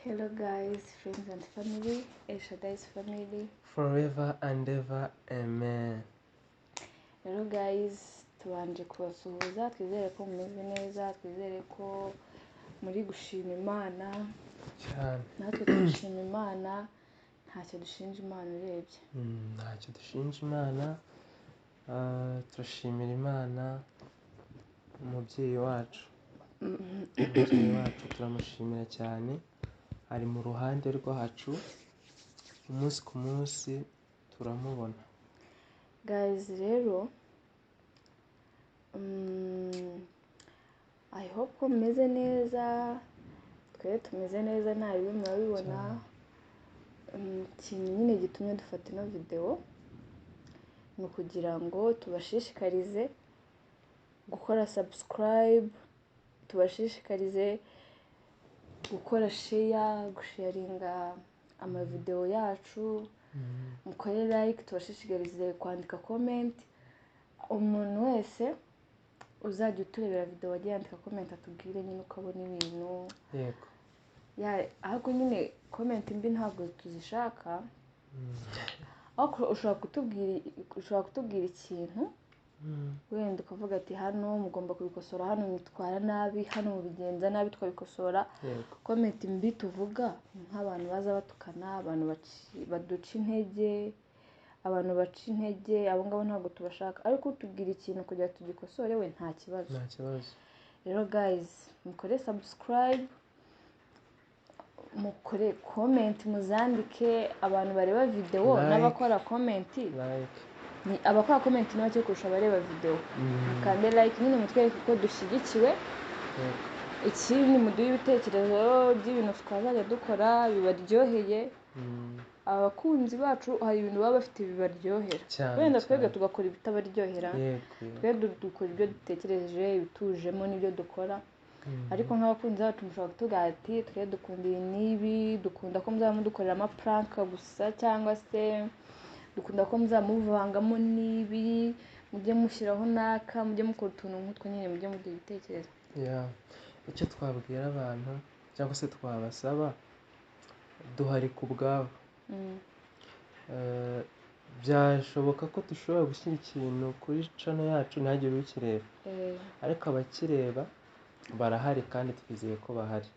Hello guys, friends and family, El Shaddai's family. Forever and ever, amen. Rero guys, tubanje kubasuhuza, twizere ko mumeze neza, twizere ko muri gushima Imana, Cyane. natwe turashima Imana, ntacyo dushinja Imana urebye. Ntacyo dushinja Imana. Turashimira Imana, umubyeyi wacu. Umubyeyi wacu turamushimira cyane, ari mu ruhande rwacu, umunsi ku munsi turamubona. Guys rero, I hope ko mumeze neza, twe tumeze neza, nta bibi murabibona. Ikintu nyine gitumye dufata ino video ni ukugira ngo tubashishikarize gukora subscribe, tubashishikarize gukora share, gusharinga amavideo yacu, mukore like, tubashishikarize kwandika comment. Umuntu wese uzajya uturebera video ajye yandika comment, atubwire nyine uko abona ibintu. Ahubwo nyine comment mbi ntabwo tuzishaka, ariko ushobora kutubwira ikintu, wenda ukavuga ati: "Hano mugomba kubikosora, hano mwitwara nabi, hano mubigenza nabi," twabikosora. Comment mbi tuvuga nk'abantu baza batukana, abantu baduca intege, abantu baca intege, abo ngabo ntabwo tubashaka. Ariko utubwira ikintu kugira tugikosore we, nta kibazo. Nta kibazo. Rero guys, mukore subscribe, mukore comment, muzandike. Abantu bareba video Like. n'abakora comment, Like. ni abakora comment ni bake kurusha abareba video. Mukande like nyine, mutwereke ko dushyigikiwe. Ikindi, muduhe ibitekerezo by'ibintu twazajya dukora bibaryoheye. Abakunzi bacu hari ibintu baba bafite bibaryohera, wenda twebwe tugakora ibitabaryohera. Twe dukora ibyo dutekereje, ibitujemo n'ibyo dukora. Ariko nk'abakunzi bacu mushobora kutubwira ati: "Twe dukunda ibi n'ibi, dukunda ko muzaba mudukorera amaprank gusa," cyangwa se "dukunda ko muzaba muvangamo n'ibi, mujye mushyiraho n'aka, mujye mukora utuntu nk'utwo." Nyine mujye muduha ibitekerezo. Yeah. Icyo twabwira abantu cyangwa se twabasaba, duhari ku bwabo. Byashoboka ko dushobora gushyira ikintu kuri channel yacu ntihagire ukireba, ariko abakireba barahari kandi twizeye ko bahari.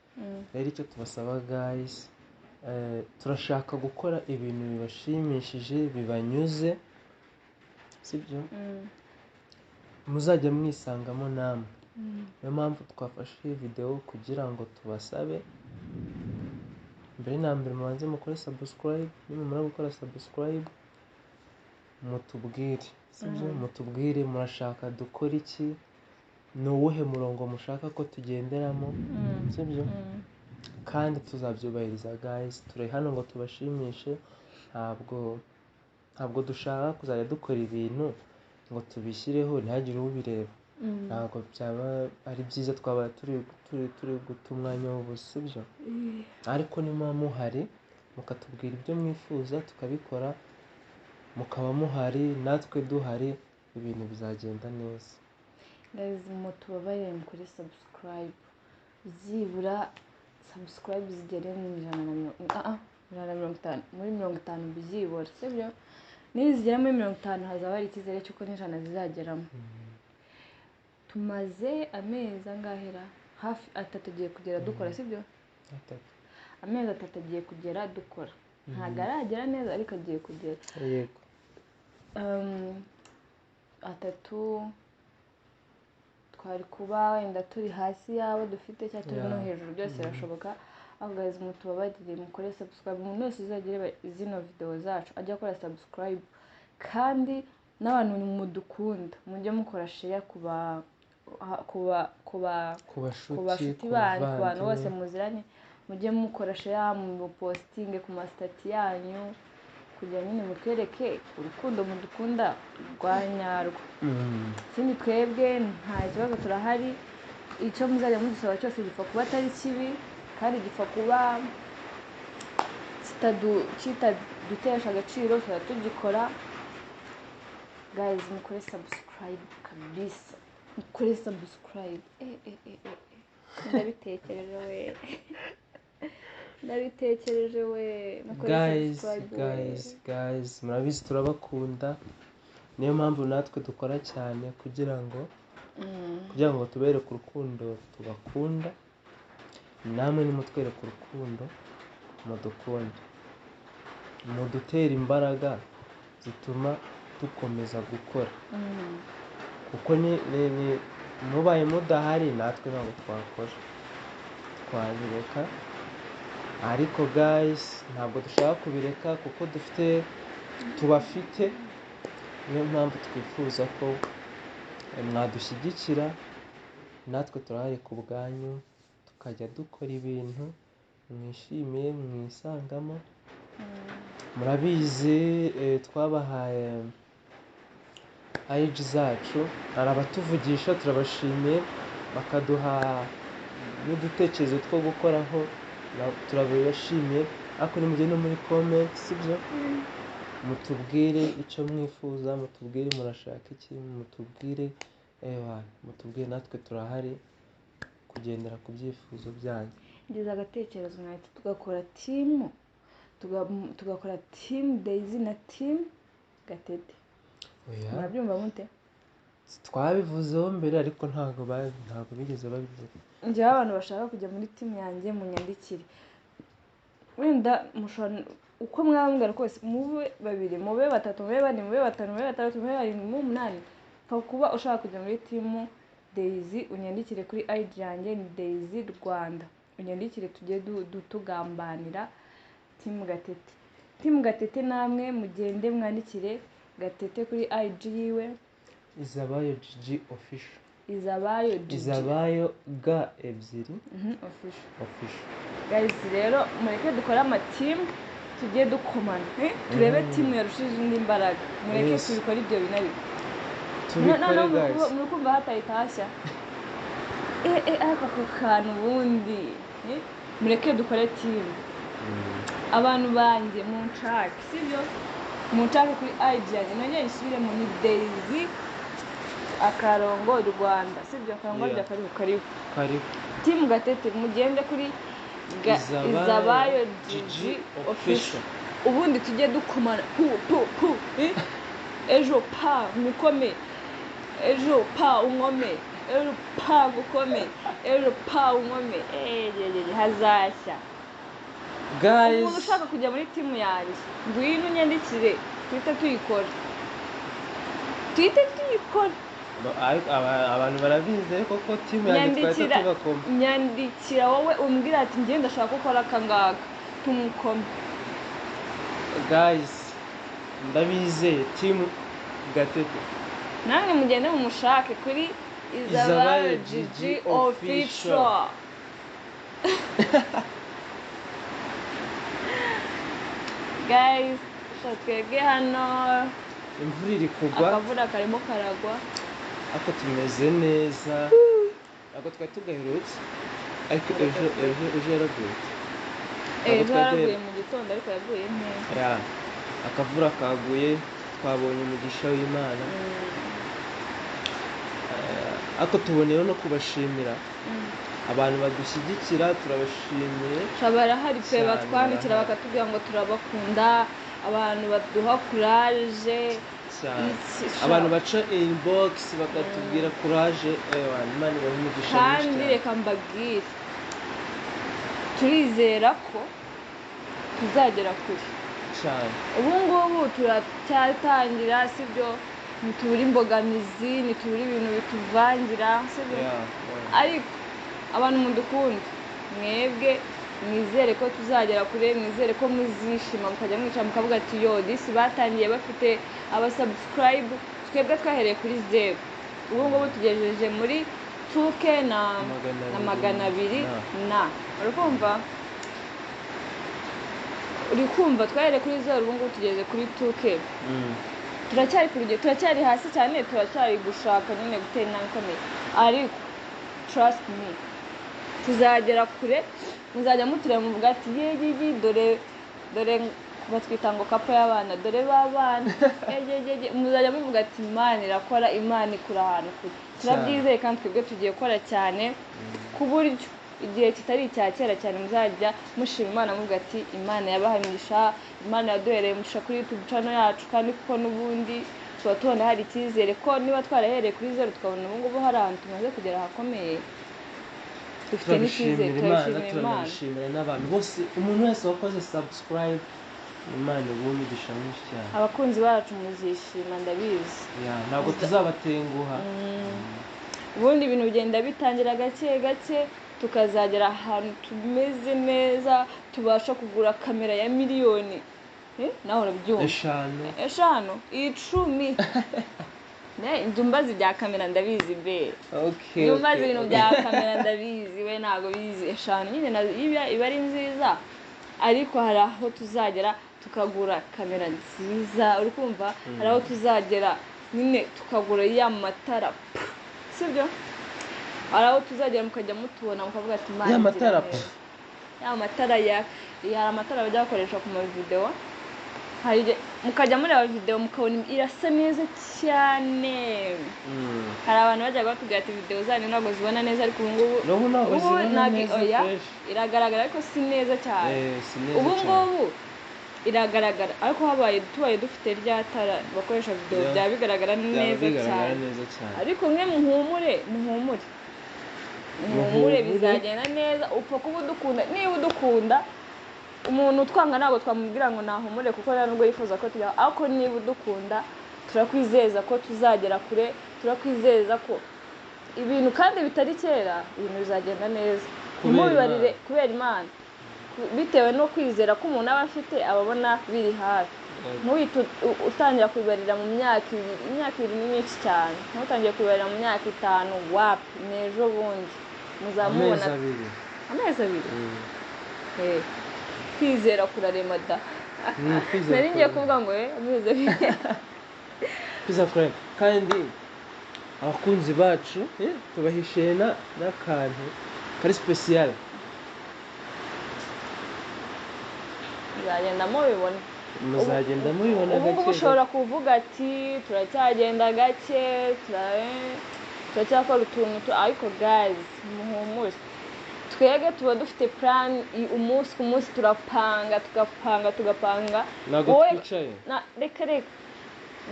Rero icyo tubasaba guys, turashaka gukora ibintu bibashimishije, bibanyuze, sibyo? Muzajya mwisangamo namwe. Niyo mpamvu twafashe iyi video kugira ngo tubasabe mbere na mbere mubanze mukore subscribe. Nimumara gukora subscribe, mutubwire, sibyo? Mutubwire murashaka dukora iki, ni uwuhe murongo mushaka ko tugenderamo, sibyo? Kandi tuzabyubahiriza guys. Turi hano ngo tubashimishe, ntabwo dushaka kuzajya dukora ibintu ngo tubishyireho ntihagire ubireba. Ntabwo byaba ari byiza, twaba turi guta umwanya w'ubusa, sibyo? Ariko nimuba muhari mukatubwira ibyo mwifuza tukabikora, mukaba muhari natwe duhari, ibintu bizagenda neza. Guys, mutubabarire mukore subscribe, byibura subscribe zigere mu ijana na mirongo, 150, muri 50 byibura, sibyo? Nizigera muri 50 hazaba hari icyizere cy'uko n'100 zizageramo. Tumaze amezi angahera hafi 3 agiye kugera dukora, sibyo? 3. Amezi 3 agiye kugera dukora, ntabwo aragera neza ariko agiye kugera. 3 twari kuba wenda turi hasi y'abo dufite cyangwa turi no hejuru, byose birashoboka. Ahubwo guys, mutubabarire mukore subscribe. Umuntu wese uzajya areba zino video zacu ajya akora subscribe, kandi n'abantu mudukunda mujye mukora share ku ba ku bashuti, ku bashuti ku banyu, ku bantu bose bavandimwe. muziranye, mujye mukora share, mupostinge ku mastatus yanyu kugira nyine mutwereke urukundo mudukunda rwa nyarwo. Ikindi, twebwe nta kibazo, turahari. Icyo muzajya mudusaba cyose gipfa kuba atari kibi kandi gipfa kuba kitadutesha agaciro, tuzajya tugikora. Guys, mukore subscribe kabisa, mukore subscribe. Ndabitekereje we. Ndabitekereje we, mukore Guys, subscribe we. guys, guys, murabizi turabakunda, niyo mpamvu natwe dukora cyane kugira ngo tubereke urukundo tubakunda, namwe nimutwereke urukundo mudukunda, mudutera imbaraga zituma dukomeza gukora, kuko ni mubaye mudahari natwe ntabwo twakora, twabireka. Ariko guys, ntabwo dushaka kubireka kuko tubafite, niyo mpamvu twifuza ko mwadushyigikira, natwe turahari ku bwanyu, tukajya dukora ibintu mwishimiye, mwisangamo. Murabizi, twabahaye IG zacu, hari abatuvugisha turabashimiye, bakaduha n'udutekerezo two gukoraho, turabibashimiye. Ariko nimugende muri comment, sibyo? Mutubwire icyo mwifuza, mutubwire murashaka iki, mutubwire, ewa, mutubwire, natwe turahari kugendera ku byifuzo byanyu. Ngize agatekerezo, mwahita tugakora team, tugakora team Daisy na team Gatete. Oya. Murabyumva mute? Twabivuzeho mbere, ariko ntabwo bigeze babivuga. Njyewe abantu bashaka kujya muri team yanjye munyandikire, wenda mushobora uko mwaba mungana kose, mube babiri, mube batatu, mube bane, mube batanu, mube batandatu, mube barindwi, mube umunani, pfa kuba ushaka kujya muri team Daisy, unyandikire kuri IG yanjye ni Daisy Rwanda, unyandikire tujye tugambanira team Gatete. Team Gatete namwe mugende mwandikire Gatete kuri IG yiwe. Izabayo Gigi official. Izabayo Gigi. Izabayo G ebyiri. Official. Official. Guys, rero mureke dukore amatimu, tujye dukomana, turebe timu yarushije indi imbaraga, mureke tubikore ibyo bintu ariko. Tubikore, Noneho guys. muri kumva hatahita hashya. Ariko ako kantu ubundi, mureke dukore timu. Abantu banjye munshake, sibyo? Munshake kuri IG yanjye, nongere nsubiremo ni Daisy akarongo Rwanda, sibyo? Akarongo rya karibu karibu. Karibu. Team Gatete mugende kuri Izabayo Izabayo Gigi Gigi official. Official. Ubundi tujye dukomana pu pu pu, Ejo pa mukome, ejo pa unkome, ejo pa ngukome, ejo pa unkome. Hazashya. Guys. Umuntu ushaka kujya muri timu yanjye, ngwino unyandikire, tuhite tuyikora. Tuhite tuyikora. No, ariko abantu barabizi ariko ko timu yanjye twahita tubakoma. Nyandikira wowe umbwira ati njye ndashaka gukora aka ngaka, tumukome. Guys, ndabizeye timu Gatete. Namwe mugende mumushake kuri Izabayo Izabayo Gigi Gigi Official. Official. Guys, sha twebwe hano imvura iri kugwa, akavura karimo karagwa, ariko tumeze neza, ntabwo twari tugaherutse, ariko ejo yaraguye. Ntabwo Ejo twari yaraguye duheru- mu gitondo, ariko yaguye neza. Ya, akavura kaguye, twabonye umugisha w'Imana. Ariko tuboneyeho no kubashimira abantu badushyigikira, turabashimiye. Sha barahari pe, Cyane, batwandikira barahari. bakatubwira ngo turabakunda, abantu baduha courage. Cyane. Iki, sha. Abantu baca inbox bakatubwira courage, Imana ibahe umugisha mwinshi Kandi cyane. reka mbabwire, turizera ko tuzagera kure. Cyane. Ubu ngubu turacyatangira, sibyo? Ntitubura imbogamizi, ntitubura ibintu bituvangira, sibyo? Ariko abantu mudukunda mwebwe mwizere ko tuzagera kure, mwizere ko muzishima, mukajya mwicara mukavuga ati yo disi batangiye bafite abasubscribe, twebwe twahereye kuri 0, ubu ngubu tugejeje muri 2K Magana na abiri magana abiri na. na. Uri kumva? Uri kumva twahereye kuri 0, ubu ngubu tugeze kuri 2K. Turacyari ku rugero, turacyari hasi cyane, turacyari gushaka nyine gutera intambwe ikomeye, ariko trust me, tuzagera kure. Muzajya mutureba muvuga ati ye ye ye, dore batwita ngo kapo y'abana, dore b'abana, ye ye ye ye. Muzajya muvuga ati Imana irakora, Imana ikura ahantu kure. Turabyizeye kandi twebwe tugiye gukora cyane ku buryo Igihe kitari icya kera cyane muzajya mushima Imana muvuga ati Imana yabahaye umugisha, Imana yaduhereye umugisha kuri YouTube channel yacu. Kandi kuko n'ubundi tuba tubona hari icyizere ko niba twarahereye kuri zeru tukabona ubu ngubu hari ahantu tumaze kugera hakomeye, dufite n'icyizere. Turabishimira Imana. Turabishimira Imana. Turanabishimira n'abantu bose, umuntu wese wakoze subscribe, Imana iguhe umugisha mwinshi cyane. Abakunzi bacu muzishima, ndabizi. Yeah, ntabwo tuzabatenguha. Ubundi ibintu bigenda bitangira gake gake, tukazagera ahantu tumeze neza, tubasha kugura kamera ya miliyoni. Nawe urabyumva. 5. 5, 10. Njya umbaza ibya kamera, ndabizi be. Njya umbaza ibintu bya kamera, ndabizi. We ntabwo bizi. 5 nyine iba ari nziza, ariko hari aho tuzagera tukagura kamera nziza, uri kumva? Hari aho tuzagera nyine tukagura ya matara, sibyo? Hari aho tuzagera mukajya mutubona mukavuga ati Imana Ya matara. igira neza. Ya matara ya hari amatara bajya bakoresha ku mavideo, hari igihe mukajya mureba video mukabona irasa neza cyane. Hari abantu bajyaga batubwira ati video zanyu ntabwo zibona neza, ariko ubu ngubu N'ubu ntabwo ubu zibona neza, oya, fresh. iragaragara ariko si neza cyane. Si neza Ubu cyane. ngubu iragaragara, ariko habaye tubaye dufite rya tara bakoresha video, byaba bigaragara Byaba neza bigaragara cyane. neza cyane. Ariko mwe muhumure, muhumure, muhumure, bizagenda neza. Upfa kuba udukunda. Niba udukunda, umuntu utwanga ntabwo twamubwira ngo nahumure, kuko nta nubwo yifuza ko tujya. Ariko niba udukunda, turakwizeza ko tuzagera kure, turakwizeza ko ibintu kandi bitari kera ibintu bizagenda neza. Kubera Ntimubibarire Imana. kubera Imana. Bitewe no kwizera ko umuntu aba afite, aba abona biri hafi. Ntuhite utangira kubibarira mu myaka 2. Imyaka 2 ni myinshi cyane. Ntutangire kubibarira mu myaka 5, wapi, ni ejo bundi muzamubona. Amezi 2. Amezi 2. Kwizera kurarema da. Kwizera Nari ngiye kurarema. kuvuga ngo amezi 2. Kwizera kurarema. Kandi abakunzi bacu, tubahishiye n'akantu kari special. Muzagenda mubibona. Muzagenda mubibona Ubu ngubu gake ushobora gake. kuvuga ati turacyagenda gake, turacyakora utuntu, ariko guys muhumure, twebwe tuba dufite plan umunsi ku munsi, turapanga, tugapanga, tugapanga. Ntabwo Wowe twicaye. Reka reka,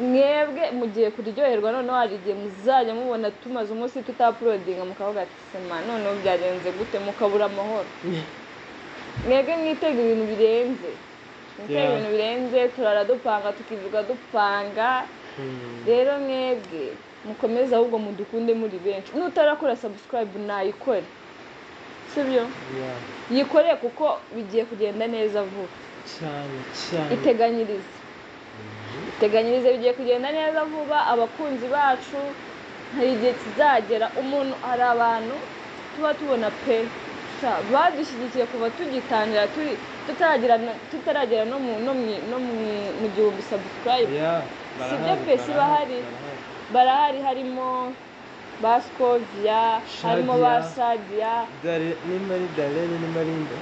mwebwe mugiye kuryoherwa. Noneho hari igihe muzajya mubona tumaze umunsi tutapulodinga, mukavuga ati sema noneho byagenze gute, mukabura amahoro. Mwebwe mwitega ibintu birenze, mwitega ibintu birenze. Turara dupanga, tukivuga dupanga. Rero mwebwe mukomeze ahubwo mudukunde muri benshi. Nutarakora subscribe nayikore, sibyo? Yikore kuko bigiye kugenda neza vuba. Cyane cyane. Iteganyirize, iteganyirize, bigiye kugenda neza vuba. Abakunzi bacu, hari igihe kizagera umuntu, hari abantu tuba tubona pe sha, badushyigikiye kuva tugitangira, turi tutaragera no mu, no mu, no mu, mu 1000 subscribe. Sibyo pe, si bahari? Barahari. Barahari, harimo ba Scovia, harimo ba Shadia. Shadia. Ni Mari Darlene, ni Marinda.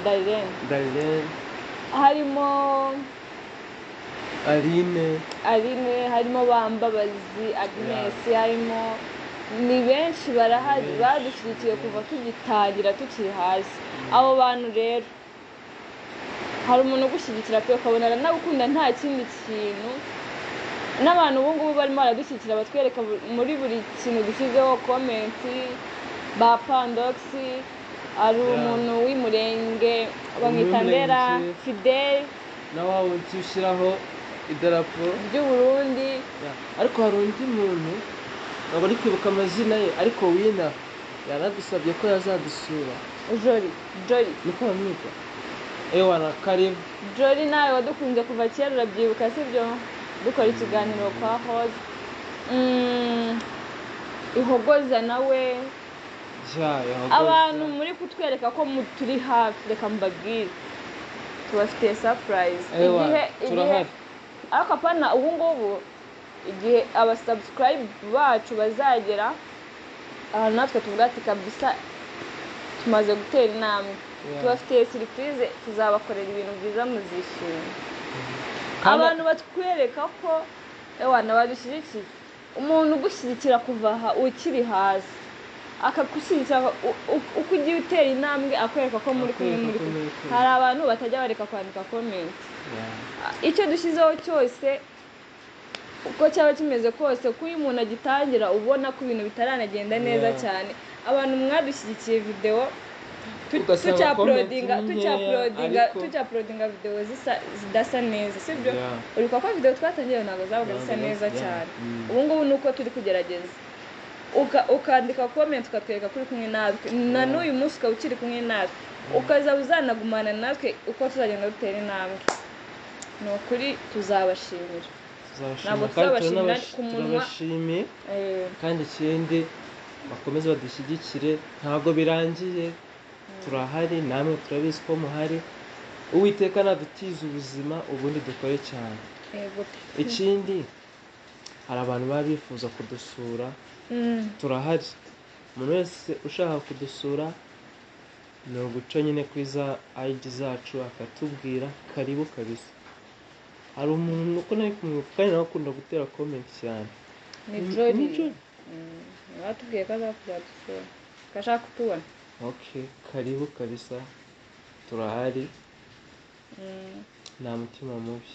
Darlene. Darlene. Harimo Aline. Aline, harimo ba Mbabazi Agnes, harimo ni benshi barahari. Benshi, badushyigikiye benshi. kuva tugitangira tukiri hasi. Abo bantu rero, hari umuntu ugushyigikira pe, ukabona aranagukunda nta kindi kintu. N'abantu ubu ngubu barimo baradushyigikira, batwereka muri buri kintu dushyizeho comment, ba Pandox, hari umuntu w'Imurenge bamwita Ndera W'Imurenge. Fidel. Na wa wundi ushyiraho idarapo ry'u Burundi. Ariko hari undi muntu ntabwo ari kwibuka amazina ye, ariko wina yaradusabye ko yazadusura. Jori, Jori. Niko bamwita. Ewa na karibu. Jori nawe wadukunze kuva kera, urabyibuka sibyo? Dukora ikiganiro kwa Hose. Ihogoza nawe. Ihogoza. Abantu muri kutwereka ko turi hafi, reka mbabwire, tubafitiye surprise. Ewa, Igihe turahari. ariko apana ubu ngubu, igihe aba subscribe bacu bazagera ahantu natwe tuvuga ati kabisa tumaze gutera intambwe. Tubafitiye surprise, tuzabakorera ibintu byiza muzishima. Abantu batwereka ko ewana badushyigikiye, umuntu ugushyigikira kuva aha ukiri hasi Akagushyigikira uko ugiye utera intambwe, akwereka ko muri kumwe, Akwereka muri ko kumwe. muri kumwe. Hari abantu batajya bareka kwandika comment. Yeah. Icyo dushyizeho cyose, uko cyaba kimeze kose, ko iyo umuntu agitangira ubona ko ibintu bitaranagenda neza cyane. Abantu mwadushyigikiye videwo Ugasanga tucyauploadinga, comment ni nkeya, tucyauploadinga ariko tucyauploadinga videwo zisa zidasa neza, sibyo? Yeah. Uri ko videwo twatangiye ntabwo zabaga zisa Ntabwo neza yeah. cyane. Ubu ngubu ni uko turi kugerageza. Ukandika comment, ukatwereka ko uri kumwe natwe na n'uyu munsi, ukaba ukiri kumwe natwe, ukazaba uzanagumana natwe uko tuzagenda dutera intambwe. Ni ukuri tuzabashimira. Tuzabashimira Ntabwo kandi tuzabashimira ku munwa. turabashimiye. Kandi ikindi, bakomeze badushyigikire, ntabwo birangiye, turahari, namwe turabizi ko muhari. Uwiteka nadutiza ubuzima, ubundi dukore cyane. Yego. Ikindi, hari abantu baba bifuza kudusura, turahari. Umuntu wese ushaka kudusura ni uguca nyine kuri za IG zacu akatubwira, karibu kabisa. Hari umuntu uko nari kumwibuka, kandi nawe akunda gutera comment cyane. Ni Ni Jolly. Jolly. Batubwiye ko aza kuzadusura, ko ashaka kutubona. Okay, karibu kabisa, turahari. Nta mutima mubi.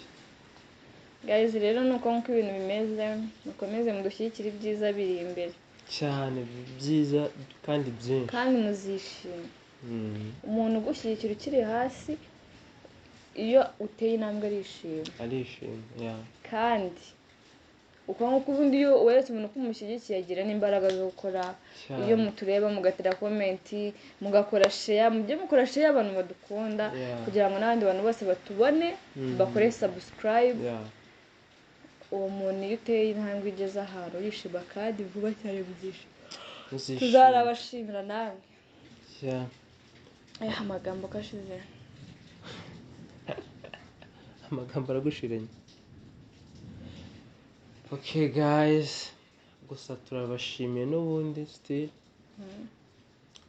Guys, rero ni uko nguko ibintu bimeze. Mukomeze mudushyigikire, ibyiza biri imbere. Cyane, byiza kandi byinshi. Kandi muzishima. Umuntu ugushyigikira ukiri hasi, iyo uteye intambwe arishima. Arishima, yeah. Kandi uko nguko ubundi iyo weretse umuntu ko umushyigikiye, agira n'imbaraga zo gukora. Cyane. Iyo mutureba mugatera comment, mugakora share, mujye mukora share, abantu badukunda, kugira ngo n'abandi bantu bose batubone, bakore subscribe. Uwo muntu iyo uteye intambwe igeze ahantu urishima, kandi vuba cyane muzishima. Muzishima. Tuzarabashimira namwe. Amagambo kashize. Amagambo aragushiranye. Okay guys, gusa turabashimiye n'ubundi still.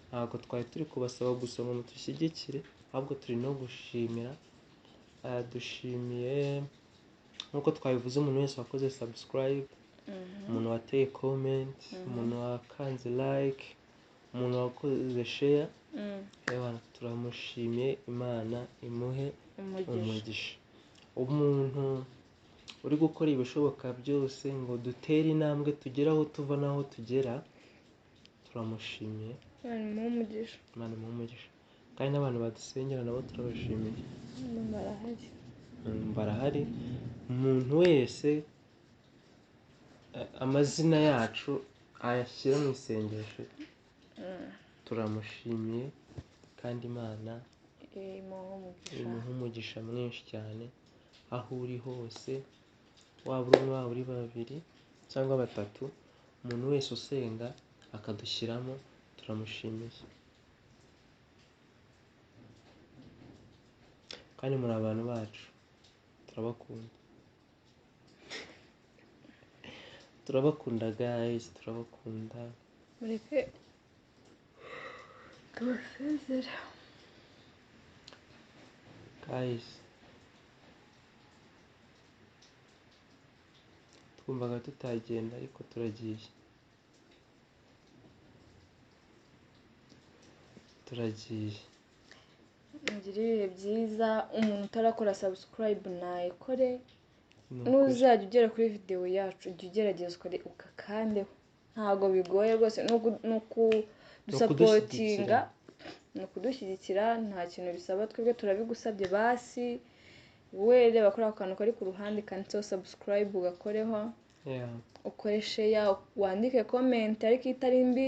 Ntabwo twari turi kubasaba gusa ngo mudushyigikire, ahubwo turi no gushimira. Dushimiye nk'uko twabivuze umuntu wese wakoze subscribe, umuntu wateye comment, umuntu wakanze like, umuntu wakoze share. Ewana, turamushimiye, Imana imuhe umugisha. Umugisha. Umuntu uri gukora ibishoboka byose ngo dutere intambwe, tugere aho tuva n'aho tugera, turamushimiye. Imana imuhe umugisha. Imana imuhe umugisha. Kandi n'abantu badusengera nabo turabashimiye. Barahari. Barahari. Umuntu wese amazina yacu ayashyira mu isengesho, turamushimiye, kandi Imana imuhe umugisha. Imuhe umugisha mwinshi cyane aho uri hose, waba uri umwe, waba uri babiri cyangwa batatu, umuntu wese usenga akadushyiramo, turamushimiye. Kandi muri abantu bacu, turabakunda, turabakunda guys, turabakunda. Mureke tubasezere. Guys, twumvaga tutagenda, ariko turagiye, turagiye. Mugire ibihe byiza. Umuntu utarakora subscribe nayikore. Ni ukuri. Nuzajya ugera kuri videwo yacu, ujya ugerageza ukore ukakandeho, ntabwo bigoye rwose. Ni ukudusupportinga, ni ukudushyigikira, nta kintu bisaba, twebwe turabigusabye. Basi wowe reba kuri ako kantu kari ku ruhande kanditseho subscribe, ugakoreho, ukore share, wandike comment ariko itari mbi,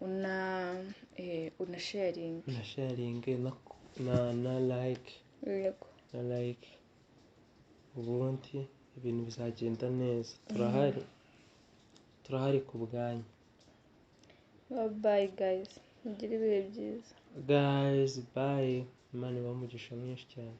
una sharing. Na sharing na like. Yego. Na like, ubundi ibintu bizagenda neza. Turahari, turahari ku bwanyu. Bye bye guys, mugire ibihe byiza. Guys, bye. Imana ibahe umugisha mwinshi cyane.